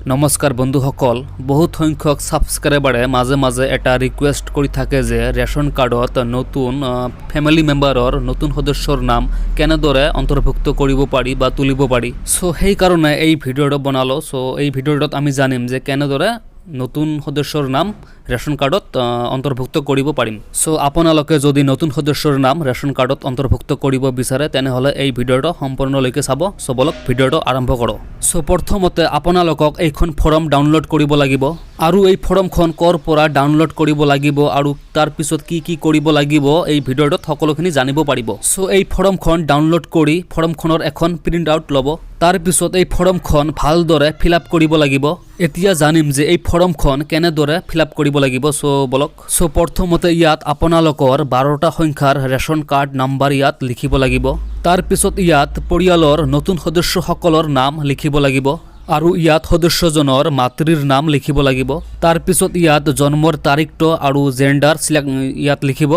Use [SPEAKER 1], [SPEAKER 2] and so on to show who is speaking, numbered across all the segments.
[SPEAKER 1] নমস্কাৰ বন্ধুসকল, বহুত সংখ্যক ছাবস্ক্ৰাইবাৰে মাজে মাজে এটা ৰিকুৱেষ্ট কৰি থাকে যে ৰেচন কাৰ্ডত নতুন ফেমিলি মেম্বাৰৰ, নতুন সদস্যৰ নাম কেনেদৰে অন্তৰ্ভুক্ত কৰিব পাৰি বা তুলিব পাৰি। চ' সেইকাৰণে এই ভিডিঅ'টো বনালোঁ। চ' এই ভিডিঅ'টোত আমি জানিম যে কেনেদৰে নতুন সদস্যৰ নাম ৰেচন কাৰ্ডত অন্তৰ্ভুক্ত কৰিব পাৰিম। চ' আপোনালোকে যদি নতুন সদস্যৰ নাম ৰেচন কাৰ্ডত অন্তৰ্ভুক্ত কৰিব বিচাৰে, তেনেহ'লে এই ভিডিঅ'টো সম্পূৰ্ণলৈকে চাব। চ' বলক, ভিডিঅ'টো আৰম্ভ কৰোঁ। চ' প্ৰথমতে আপোনালোকক এইখন ফৰ্ম ডাউনলোড কৰিব লাগিব আৰু এই ফৰ্মখন ক'ৰ পৰা ডাউনলোড কৰিব লাগিব আৰু তাৰপিছত কি কি কৰিব লাগিব, এই ভিডিঅ'টোত সকলোখিনি জানিব পাৰিব। চ' এই ফৰ্মখন ডাউনলোড কৰি ফৰ্মখনৰ এখন প্ৰিণ্ট আউট ল'ব। তাৰপিছত এই ফৰ্মখন ভালদৰে ফিল আপ কৰিব লাগিব। এতিয়া জানিম যে এই ফৰ্মখন কেনেদৰে ফিল আপ কৰিব লাগিব। চ' বলক। চ' প্ৰথমতে ইয়াত আপোনালোকৰ 12টা সংখ্যাৰ ৰেচন কাৰ্ড নাম্বাৰ ইয়াত লিখিব লাগিব। তাৰপিছত ইয়াত পৰিয়ালৰ নতুন সদস্যসকলৰ নাম লিখিব লাগিব আৰু ইয়াত সদস্যজনৰ মাতৃৰ নাম লিখিব লাগিব। তাৰপিছত ইয়াত জন্মৰ তাৰিখটো আৰু জেণ্ডাৰ চিলেক্ট ইয়াত লিখিব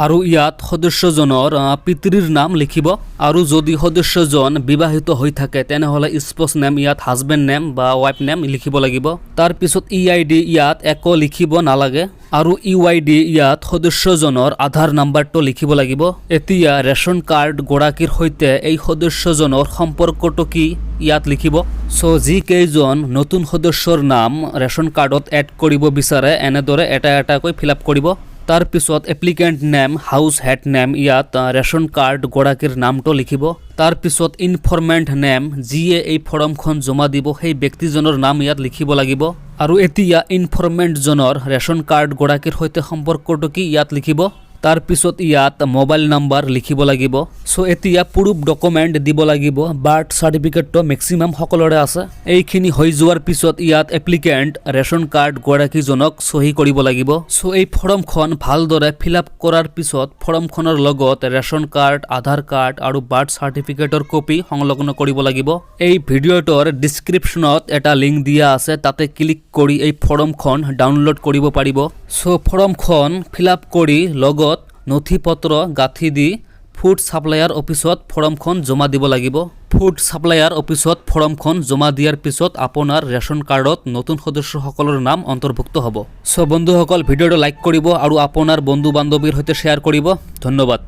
[SPEAKER 1] আৰু ইয়াত সদস্যজনৰ পিতৃৰ নাম লিখিব আৰু যদি সদস্যজন বিবাহিত হৈ থাকে, তেনেহ'লে স্প'জ নেম ইয়াত হাজবেণ্ড নেম বা ৱাইফ নেম লিখিব লাগিব। তাৰপিছত ই I D ইয়াত একো লিখিব নালাগে আৰু ইউ আই ডি ইয়াত সদস্যজনৰ আধাৰ নাম্বাৰটো লিখিব লাগিব। এতিয়া ৰেচন কাৰ্ড গৰাকীৰ সৈতে এই সদস্যজনৰ সম্পৰ্কটো কি, ইয়াত লিখিব। চ' যিকেইজন নতুন সদস্যৰ নাম ৰেচন কাৰ্ডত এড কৰিব বিচাৰে, এনেদৰে এটা এটাকৈ ফিল আপ কৰিব। তাৰপিছত applicant name, house head name ইয়াত ৰেচন কাৰ্ড গৰাকীৰ নামটো লিখিব। তাৰপিছত ইনফৰমেণ্ট নেম, যিয়ে এই ফৰ্মখন জমা দিব, সেই ব্যক্তিজনৰ নাম ইয়াত লিখিব লাগিব। আৰু এতিয়া ইনফৰমেণ্টজনৰ ৰেচন কাৰ্ড গৰাকীৰ সৈতে সম্পৰ্কটো কি, ইয়াত লিখিব। তাৰপিছত ইয়াত মোবাইল নাম্বাৰ লিখিব লাগিব। চ' এতিয়া প্ৰুফ ডকুমেণ্ট দিব লাগিব। বাৰ্থ চাৰ্টিফিকেটটো মেক্সিমাম সকলোৰে আছে। এইখিনি হৈ যোৱাৰ পিছত ইয়াত এপ্লিকেণ্ট ৰেচন কাৰ্ড গৰাকীজনক চহী কৰিব লাগিব। চ' এই ফৰ্মখন ভালদৰে ফিল আপ কৰাৰ পিছত ফৰ্মখনৰ লগত ৰেচন কাৰ্ড, আধাৰ কাৰ্ড আৰু বাৰ্থ চাৰ্টিফিকেটৰ কপি সংলগ্ন কৰিব লাগিব। এই ভিডিঅ'টোৰ ডিছক্ৰিপশ্যনত এটা লিংক দিয়া আছে, তাতে ক্লিক কৰি এই ফৰ্মখন ডাউনলোড কৰিব পাৰিব। চ' ফৰ্মখন ফিল আপ কৰি লগত নথি পত্ৰ গাঁঠি দি ফুড ছাপ্লায়াৰ অফিচত ফৰ্মখন জমা দিব লাগিব। ফুড ছাপ্লায়াৰ অফিচত ফৰ্মখন জমা দিয়াৰ পিছত আপোনাৰ ৰেচন কাৰ্ডত নতুন সদস্যসকলৰ নাম অন্তৰ্ভুক্ত হ'ব। চ' বন্ধুসকল, ভিডিঅ'টো লাইক কৰিব আৰু আপোনাৰ বন্ধু বান্ধৱীৰ সৈতে শ্বেয়াৰ কৰিব। ধন্যবাদ।